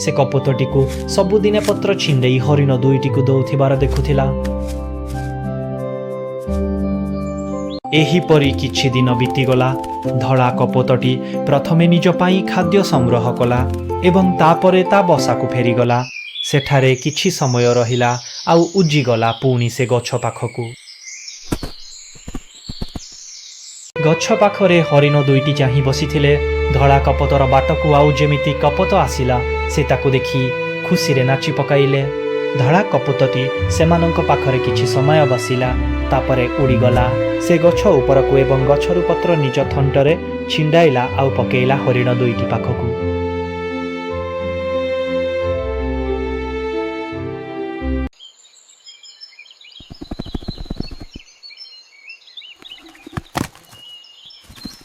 ସେ କପୋତଟିକୁ ସବୁଦିନେ ପତ୍ର ଛିଣ୍ଡେଇ ହରିଣ ଦୁଇଟିକୁ ଦଉଥିବାର ଦେଖୁଥିଲା। ଏହିପରି କିଛି ଦିନ ବିତିଗଲା। ଧଳା କପୋତଟି ପ୍ରଥମେ ନିଜ ପାଇଁ ଖାଦ୍ୟ ସଂଗ୍ରହ କଲା ଏବଂ ତାପରେ ତା ବସାକୁ ଫେରିଗଲା। ସେଠାରେ କିଛି ସମୟ ରହିଲା ଆଉ ଉଜିଗଲା ପୁଣି ସେ ଗଛ ପାଖକୁ। ଗଛ ପାଖରେ ହରିଣ ଦୁଇଟି ଚାହିଁ ବସିଥିଲେ। ଧଳା କପୋତର ବାଟକୁ ଆଉ ଯେମିତି କପୋତ ଆସିଲା, ସେ ତାକୁ ଦେଖି ଖୁସିରେ ନାଚି ପକାଇଲେ। ଧଳା କପୋତଟି ସେମାନଙ୍କ ପାଖରେ କିଛି ସମୟ ବସିଲା, ତାପରେ ଉଡ଼ିଗଲା ସେ ଗଛ ଉପରକୁ ଏବଂ ଗଛରୁ ପତ୍ର ନିଜ ଥଣ୍ଟରେ ଛିଣ୍ଡାଇଲା ଆଉ ପକେଇଲା ହରିଣ ଦୁଇଟି ପାଖକୁ।